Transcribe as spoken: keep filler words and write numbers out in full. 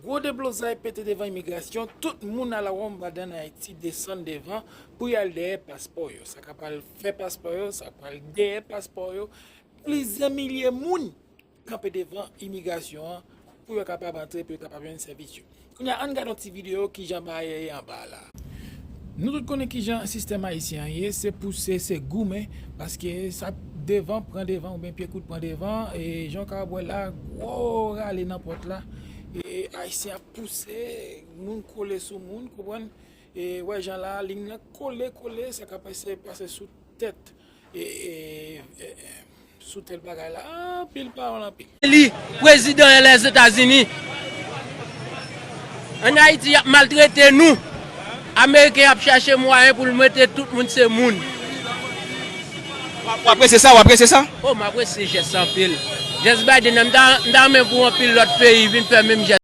Gwo deblozay pete devan imigrasyon, tout moun a la wonbadan Ayiti desann devan pou y al dèyè paspò yo. Sa k ap al fè paspò yo, sa k ap al dèyè paspò yo. Plizyè milye moun kanpe devan imigrasyon an pou yo kapab antre, pou yo kapab jwenn sèvis yo. Kounye a, ann gade yon ti videyo kijan bagay ye anba la. Nou tout konnen kijan sistèm ayisyen an ye, se pouse, se goumen, paske sa devan pran devan oubyen pye kout pran devan, e jan w ka wè la, gwo rale nan pòt la, e ayisyen ap pouse, moun kole sou moun, konprann? E wè jan la, liy nan kole, kole, sa ka pase, pase sou tèt, e, e, e, e, sou tèt bagay la, anpil pawòl, anpil. Li, prezidan Lèzetazini. Ann Ayiti, y ap maltrete nou. Ameriken ap chache mwayen pou l mete tout moun se moun. W apresye sa, w apresye sa? O, m apresye jès anpil. Jès Biden nan, m ta, m ta renmen pou anpil lòt peyi vin fè menm jès.